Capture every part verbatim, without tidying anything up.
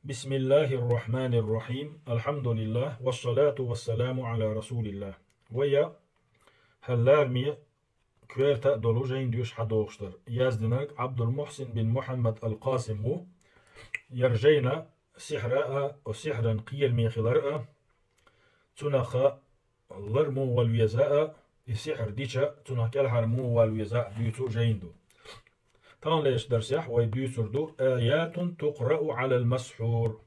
بسم الله الرحمن الرحيم. الحمد لله والصلاة والسلام على رسول الله. Вай хӀара лараме коьрта а долу жайна доьшуш хьадохуш дара. Яздинарг Ӏабдул-Мухьсин бин Мухьаммад ал-Къасим ву. ХӀара жайна сихьр а, сихьран кхераме хилар а, цунах лар муха вала веза а, и сихьр дича, цунах кӀелхьара муха вала веза а дуьйцу жайна ду. Таханлерчу дарсехь вай дуьйцур ду آيات تقرأ على المسحور.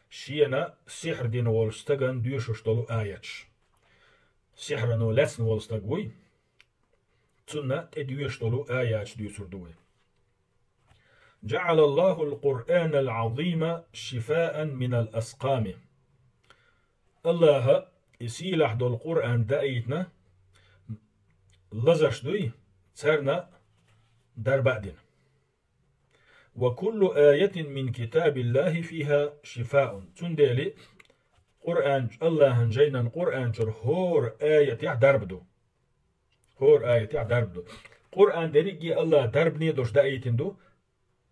Шена сихьр дина волчу стагана доьшуш долу аяташ. Сихьрано лаьцна волу стаг вуй, цунна тӀе доьшуш долу аяташ дуьйцур ду вай. جعل الله القرآن العظيم شفاء من الأسقام. АллахӀа и сийлахь долу Къуръан даийтина лазарш дуй, царна дарба а дина. وكل آية من كتاب الله فيها شفاء. Цундела Къуръан, АллахӀан жайнан Къуръан чуьра хӀора аятехь дарба ду. ХӀора аятехь дарба ду. Къуръан дерриге АллахӀа дарбане долуш даийтина ду,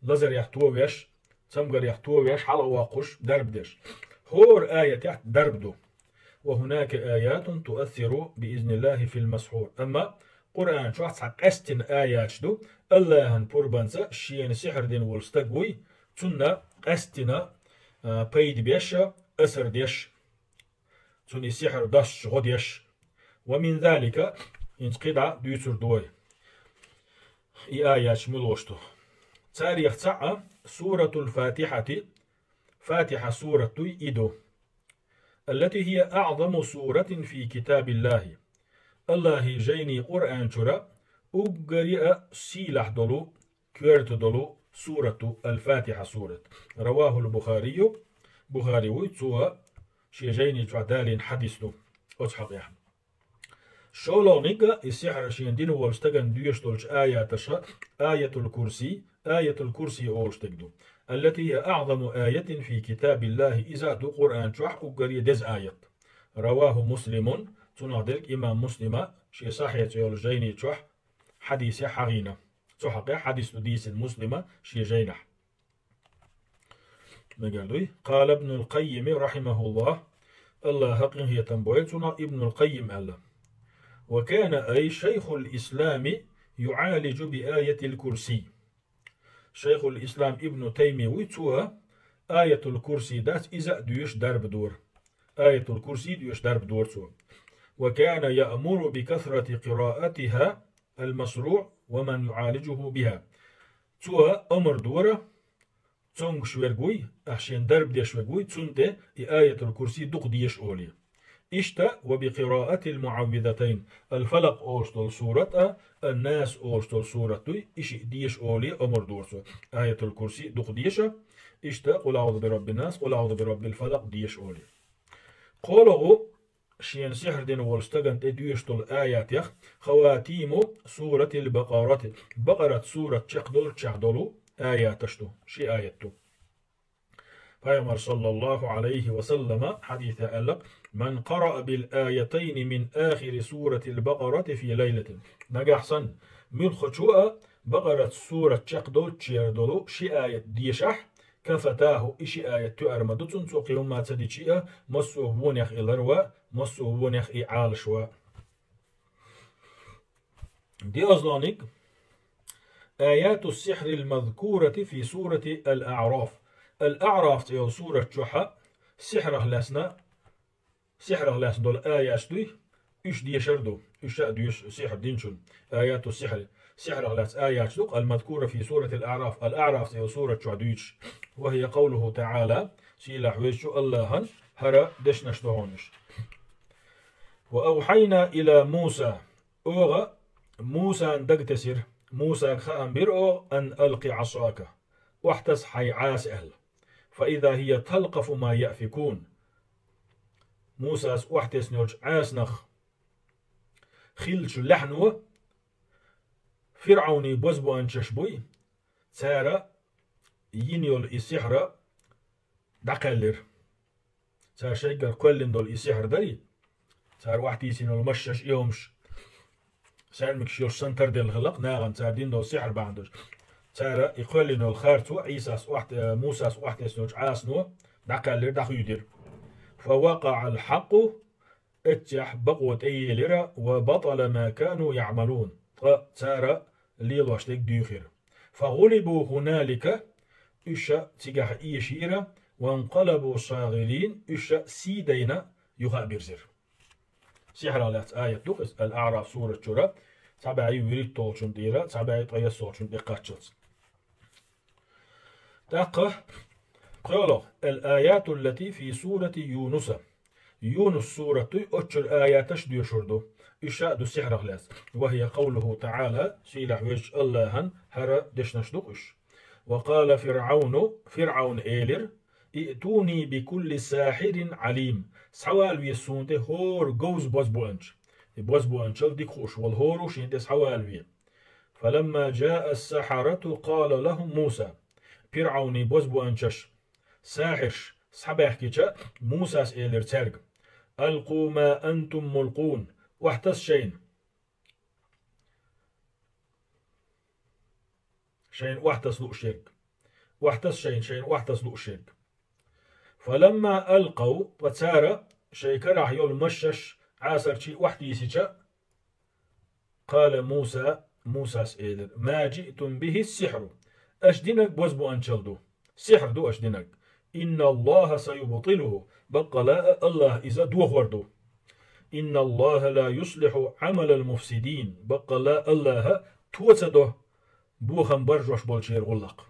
лазарех товеш, цамгарех товеш, хьала а воккхуш, дарба деш. ХӀора аятехь дарба ду. وهناك آيات تؤثر بإذن الله في المسحور. Амма Къуръан чохь цхьа къаьстина аяташ ду, АллахӀан пурбанца шена сихьр дина волу стаг вуй, цунна къаьстина, а, пайда беш, асар деш. Цунна и сихьр дасташ гӀо деш. ومن ذلك, хӀинца кхидӀа дуьйцур ду вай. И аяташ муьлш ду? Царех цхьаъ а Суратул Фатихьати, Фатихьа сурат дуй, и ду. التي هي أعظم سورة في كتاب الله. АллахӀан жайни Къуръан чуьра уггаре а сийлахь долу, коьрта долу сурат ду Ал-Фатихьа сурат. رواه البخاري. Бухари вуй, цо шен жайни чохь далийна хьадис ду оцу хьокъехь. ШолгӀаниг а и сихьр шена дина волу стагана доьшуш долчу аяташа Аятул Курси, Аятул Курси олуш дерг ду. التي هي أعظم آية في كتاب الله, иза а ду Къуръан чохь уггаре деза аят. رواه مسلم, цунах дерг имам Муслима шен Сахьихь цӀе йолу жайни чохь хьадисехь хьахийна. Цу хьокъехь хьадис ду дийцина Муслима шен жайнахь. Мегар дуй? قال ابن القيم رحمه الله, АллахӀа къинхетам бойла цунах, Ибнул Къаййим аьлла: وكان أي شيخ الإسلام يعالج بآية الكرسي. Шайхул Ислам Ибну Тайми вуй, цо Аятул Курси дац, иза а доьшуш дарба дора. Аятул Курси доьшуш дарба дора цо. وكان يأمر بكثرة قراءتها المصروع ومن يعالجه بها. Цо омра дора, цомгуш верг вуй, ахь шен дарба деш верг вуй, цунна тӀе и Аятул Курси дукха деша олий. Иштта وبقراءة المعوذتين, Ал-Фалакъ олуш долу сурат а, Ан-Нас олуш долу сурат дуй, и шиъ деша олий омра дора цо. Аятул Курси дукха деша, иштта قل أعوذ برب الناس, قل أعوذ برب الفلق деша олий. КхоалгӀа шена сихьр дина волу стагана тӀе доьшуш долу аятех خواتيم سورة البقرة, Бакъарат сурат чекхдолччехь долу аяташ ду, ши аят ду. Пайхамар, саллаллаху Ӏалайхи ва саллама, хьадисехь аьлла: من قرأ بالآيتين من آخر سورة البقرة في ليلة. Нагахь санна муьлххачо а Бакъарат сурат чекхдолччера долу ши аят дешахь, كفتاه, и ши аят тоьар ма ду цунна, цо кхин хӀумма ца дича а, массо а вонех и ларва, массо а вонех и Ӏалашва. ДиъазлонигӀ: آيات السحر المذكورة في سورة الأعراف. Ал-АӀраф цӀе йолу сурат чохь сихьрах лаьцна, сихьрах лаьцна долу аяташ дуй, уьш дешар ду, уьш а доьшу сихьр динчун. آيات السحر, сихьрах лаьцна аяташ ду, المذكورة في سورة الأعراف, Ал-АӀраф цӀе йолу сурат чохь дуьйцуш. وهي قوله تعالى, сийлахь везачу АллахӀан хӀара дешнаш ду хьуна уьш. وأوحينا إلى موسى, оха Мусана дагатесира, Мусага хаам бира оха, أن ألق عصاك, охьатаса хьайн Ӏаса аьлла. فإذا هي تلقف ما يأفكون. Мусас охьатесна йолчу Ӏасанах хиллачу лаьхьано ФирӀавнан бозбуунчаш буй, цара йина йолу и сихьр дӀакхаьллира. Цара шайгара кхоьллина долу и сихьр дарий, цара охьатийсина йолу машшаш, и хӀумаш, саьрмикаш йолуш санна тарделла хилла-кх нахана цара дина долу сихьр бахьана долуш. Цара и кхоьллина йолу харцо Ӏийсас охьа-, э, Мусас охьатесначу Ӏасано дӀакхаьллира, дӀахуьйдира. فوقع الحق, эццехь бакъо тӀеелира, وبطل ما كانوا يعملون, ткъа цара лелош дерг дуьйхира. فغلبوا هنالك, уьш цигахь эшийра, وانقلبوا صاغرين, уьш сий дайна юха а бирзира. Сихьрах лаьцна аят ду иза, Ал-АӀраф сурат чуьра, цхьа бӀе вуьрхӀитталгӀачун тӀера, цхьа бӀе ткъайоьссалгӀачун тӀе кхаччалц. ТӀаккха кхоалгӀа, الآيات التي في سورة يونس. Юнус сурат дуй, оцу чуьра аяташ доьшур ду. Уьш а ду сихьрах лаьцна. وهي قوله تعالى, сийлахь везачу АллахӀан хӀара дешнаш ду уьш. وقال فرعون, ФирӀавна элира: ائتوني بكل ساحر عليم. Схьавалаве суна тӀе хӀора говза бозбуанча. И бозбуанчалла дика хууш волу хӀора ву шена тӀе схьавалаве. فلما جاء السحرة قال لهم موسى. ПирӀавнан бозбуанчаш, сахьирш, схьабаьхкича, Мусас элира цаьрга: ألقوا ما أنتم ملقون. Охьатаса шайна. Шайна охьатаса лууш ерг. Охьатаса шайна, шайна охьатаса лууш ерг. فلما ألقوا, ткъа цара шайн карахь йолу машшаш Ӏасарчий охьатийсича, قال موسى, Мусас элира: ما جئتم به السحر. Аша динарг бозбуанчалла ду. Сихьр ду аша динарг. إن الله سيبطله, баккъала а АллахӀа иза дохор ду. إن الله لا يصلح عمل المفسدين, баккъала а АллахӀа то ца до бохам баржош болчеран гӀуллакх.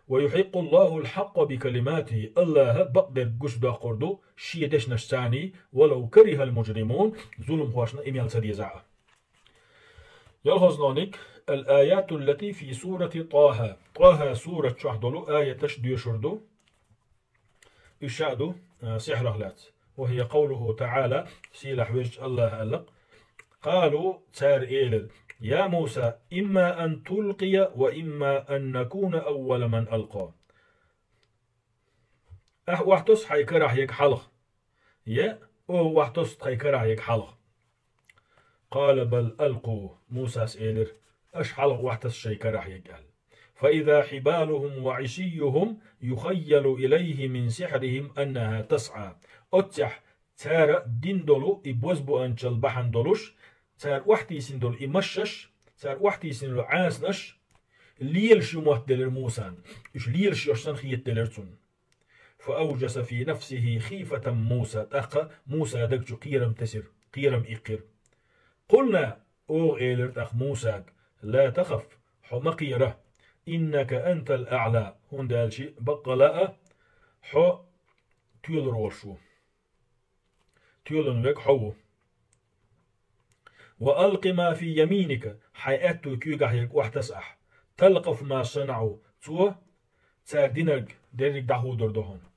ويحق الله الحق بكلماته, АллахӀа бакъдерг гучудоккхур ду шен дешнашца, ولو كره المجرمون, зуламхошна и мел ца дезахь а. ЯлхазлонигӀ, الآيات التي في سورة طه. ТӀаха сурат чохь долу аяташ доьшур ду. Уьш а ду, а, сихьрах лаьцна. وهي قوله تعالى, сийлахь везачу АллахӀа аьлла: قالوا, цара элира: يا موسى إما أن تلقي وإما أن نكون أول من ألقى. Ахь охьатосу хьайн карахь ерг хьалха. Я, оха охьатосу тхайн карахь ерг хьалха. قال بل ألقوا, Мусас элира: аша хьалха охьатаса шайн карахь ерг аьлла. فإذا حبالهم وعصيهم يخيل إليه من سحرهم أنها تسعى. Оццехь цара дина долу и бозбуанчалла бахьана долуш, цара охьатийсина долу и машшаш, цара охьатийсина долу Ӏасанаш лелаш ю моттаделира Мусана. Уьш лелаш йолуш санна хетаделира цунна. فأوجس في نفسه خيفة موسى, тӀаккха Мусан даг чу кхерам тесира, кхерам иккхира. قلنا, оха элира тӀаккха Мусага: لا تخف, хьо ма кхера, إنك أنت الأعلى, хӀунда аьлча баккъала а хьо тоьлур волуш ву. Тоьлун верг хьо ву. وألق ما في يمينك, хьайн аьтту куьйгахь ерг охьатаса ахь. تلقف ما صنعوا, цо, цара динарг дерриг дӀахӀуттур ду хьуна.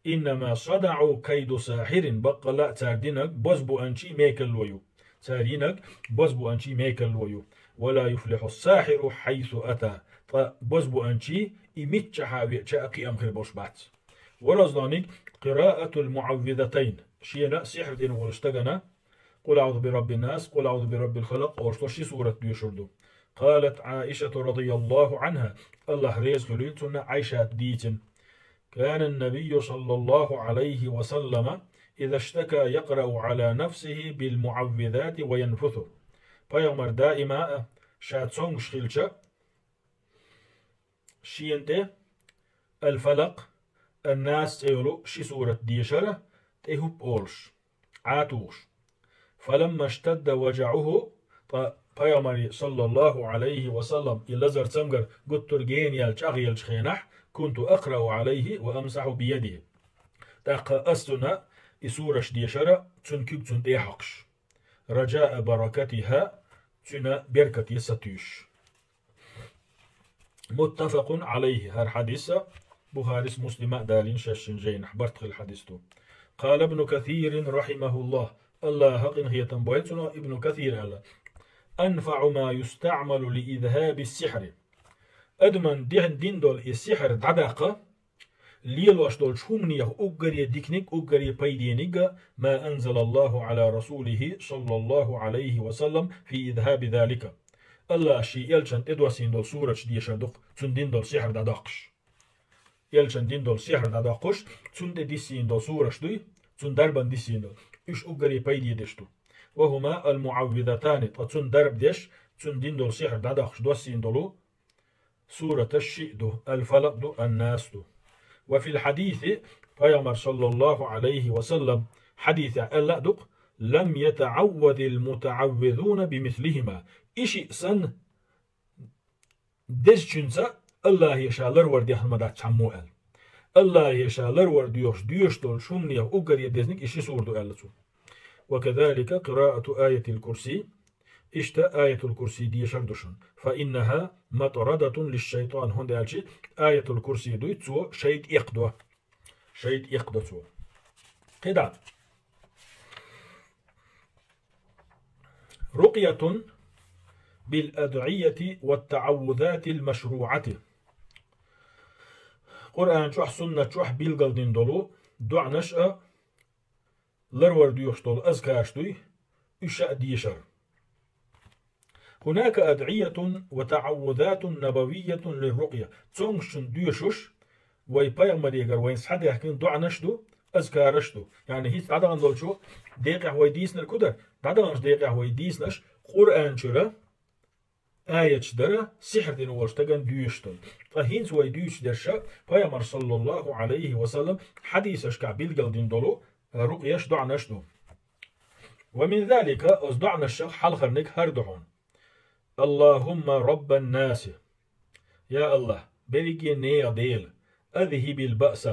إنما صنعوا كيد ساحر, баккъала а цара динарг бозбуанчийн мекарло ю. Цара йинарг бозбуанчийн мекарло ю. ولا يفلح الساحر حيث أتى. Ткъа бозбуанчий и миччахьа веача а кхиам хир болуш бац. ВорхӀазлонигӀ, قراءة المعوذتين. Шена сихьр дина волу стагана, قل أعوذ برب الناس, قل أعوذ برب الفلق олуш долу ши сурат доьшур ду. قالت عائشة رضي الله عنها, АллахӀ реза хуьлийла цунна, Ӏайшата дийцина: كان النبي صلى الله عليه وسلم إذا اشتكى يقرأ على نفسه بالمعوذات وينفث. Пайхамар даима а ша цомгуш хилча, шена тӀе Ал-Фалакъ, Ан-Нас цӀе йолу ши сурат дешара, тӀе хӀуп олуш, Ӏа тухуш. فلما اشتد وجعه, ткъа Пайхамаре, саллаллаху Ӏалайхи ва саллам, и лазар цамгар гуттар гена яьлла чӀагӀъеллачу хенахь, كنت أقرأ عليه وأمسح بيده. ТӀаккха ас цунна и сураш дешара, цуьнан куьг цунна тӀе а хьокхуш. رجاء بركتها, цуьнан беркате сатуьйсуш. متفق عليه, хӀара хьадис а Бухарис, Муслима а далийна шаьш шина жайнахь, барт хилла хьадис ду. قال ابن كثير رحمه الله, АллахӀа къинхетам бойла цунах, Ибн Касира аьлла: أنفع ما يستعمل لإذهاب السحر. Адаман дин, дин долу и сихьр дӀадаккха, лелош долчу хӀуманех уггаре диканиг, уггаре пайдениг а, ما أنزل الله على رسوله صلى الله عليه وسلم في إذهاب ذلك. Аллаха ший элчан тӀедоссийна долу сураташ дешар ду-кх, цунна дина долу сихьр дӀадоккхуш. Элчан дина долу сихьр дӀадоккхуш, цунна тӀе диссийна долу сураш дуй, цунна дарбан диссийна долу. Уьш уггаре пайде деш ду. وهما المعوذتان, ткъа цунна дарба деш, цунна дина долу сихьр дӀадоккхуш доссийна долу сураташ шиъ ду, الفلق ду, الناس ду. وفي الحديث, пайхамар, саллаллаху Ӏалайхи ва саллам, хьадисехь аьлла а ду-кх: لم يتعوذ المتعوذون بمثلهما. И шиъ санна, дезачуьнца Аллахе ша ларвар дехна ма дац цхьаммо аьлла. Аллахе ша ларвар доьхуш, доьшуш долчу хӀуманех уггаре дезниг и ши сура ду аьлла цо. وكذلك قراءة آية الكرسي. Иштта Аятул Курси дешар ду шуна. فإنها مطردة للشيطان. ХӀунда аьлча Аятул Курси дуй, цо шайтӀа эккхадо. ШайтӀа эккхадо цо. КхидӀа. رقية بالأدعية والتعوذات المشروعة. Къуръан чохь, суннат чохь билгалдина долу доӀанаш а, ларвар доьхуш долу азкараш дуй, уьш а дешар. هناك أدعية وتعوذات نبوية للرقية. Цомгушчун доьшуш, вай пайхамарегара вайна схьадаьхкина доӀанаш ду, азкараш ду. Яъни хӀинца дӀадахана долчу декъехь вай дийцинарг хӀун дара? ДӀадаханчу декъехь вай дийцинарш Къуръан чуьра аяташ дара, сихьр дина волчу стагана доьшуш долу. Ткъа хӀинца вай дуьйцуш дерш а пайхамар, саллаллаху Ӏалайхи ва саллам, хьадисашкахь билгалдина долу рукъъеш, доӀанаш ду. ومن ذلك, оцу доӀанашах хьалхарниг хӀара ду хьуна: اللهم رب الناس. Я АллахӀ, берриге нехан Дела, أذهب البأس,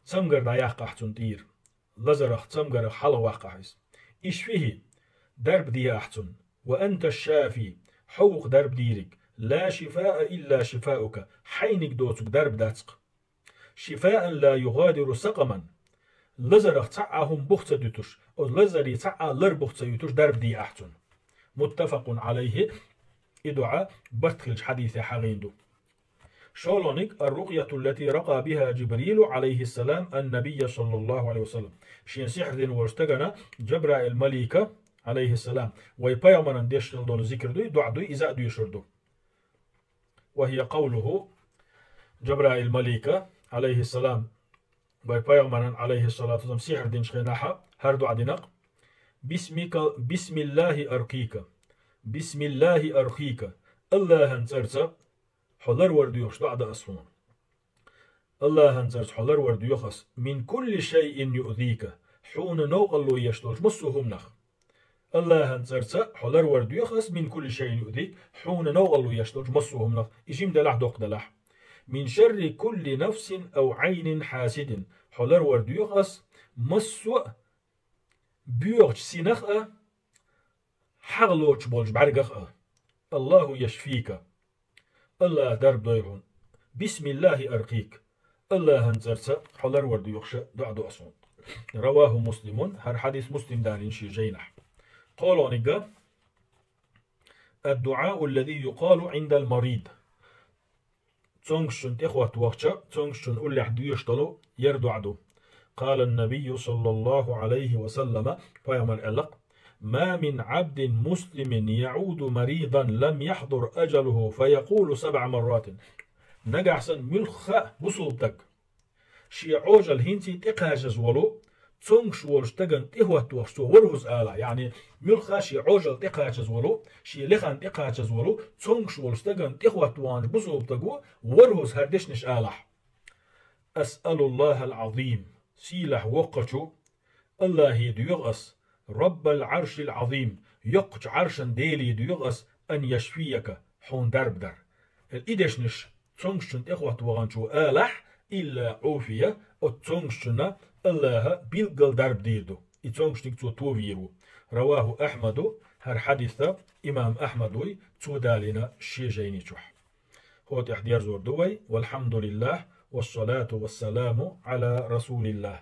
цамгар дӀаяккха ахь цунна тӀера, лазарах, цамгарах хьалхаваккха ахь иза. اشفه, дарба де ахь цунна. وأنت الشافي, хьо ву-кх дарба дийриг. لا شفاء إلا شفاؤك, хьайниг доцург дарба дац-кх. شفاء لا يغادر سقما, лазарах цхьа а хӀума бух ца дуьтуш, оцу лазаре цхьа а лар бух ца юьтуш дарба де ахь цунна. متفق عليه, и доӀа барт хиллачу хьадисехь хьахийна ду. ШолгӀаниг: الرقية التي رقى بها جبريل عليه السلام النبي صلى الله عليه وسلم. Шена сихьр дина волчу стагана Джабраил малика, Ӏалайхиссалам, вай пайхамаран деш хилла долу зикр дуй, доӀа дуй, иза а доьшур ду. وهي قوله, Джабраил малика, Ӏалайхиссалам, вай пайхамаран, Ӏалайхиссалату вассалам, сихьр динчу хенахь а хӀара доӀа дина-кх: بسمك, بسم الله أرقيك, بسم الله أرقيك, АллахӀан цӀарца хьо ларвар доьхуш доӀа до ас хьуна. АллахӀан цӀарца хьо ларвар доьху ас من كل شيء يؤذيك, хьуна новкъарло еш долчу массо а хӀуманах. АллахӀан цӀарца хьо ларвар доьху ас من كل شيء يؤذيك, хьуна новкъарло еш долчу массо а хӀуманах, и жима делахь, доккха делахь. من شر كل نفس أو عين حاسد, хьо ларвар доьху ас массо а боьхачу синах а, хьагӀ лоцуш болчу бӀаьргах а. الله يشفيك. АллахӀа дарба дойла хьуна. بسم الله أرقيك. АллахӀан цӀарца хьо ларвар доьхуш доӀа до ас хьуна. رواه مسلم, хӀара хьадис Муслима далийна шен жайнахь. КхоалгӀаниг: الدعاء الذي يقال عند المريض. Цомгушчунна тӀехӀотта вахча, цомгушчунна уллехь доьшуш долу ер доӀа ду. قال النبي صلى الله عليه وسلم, пайхамар аьлла-кх: ما من عبد مسلم يعود مريضا لم يحضر أجله فيقول سبع مرات. Нагахь санна муьлхха а бусулба стаг шен Ӏожалла хӀинций тӀекхачаза волу, цомгуш волчу стагана тӀехӀотта вахча, цо ворхӀазза алахь, яъни муьлхха а шен Ӏожалла тӀекхачаза волу, шен лехана тӀекхачаза волу, цомгуш волчу стагана тӀехӀотта ваханчу бусулба стаго ворхӀазза хӀара дешнаш алахь: أسأل الله العظيم, сийлахь воккхачу АллахӀе доьху ас, رب العرش العظيم, йоккхачу Ӏаршан Деле доьху ас, أن يشفيك, хьуна дарба дар. И дешнаш цомгушчунна тӀехӀотта ваханчо алахь, إلا عوفي, оцу цомгушчунна АллахӀа билггал дарба дийр ду. И цомгушниг цо товийр ву. رواه أحمد, хӀара хьадис имам Ахьмад вуй, цо далийна шен жайни чохь. ХӀотӀехь дерзор ду вай: والحمد لله والصلاة والسلام على رسول الله.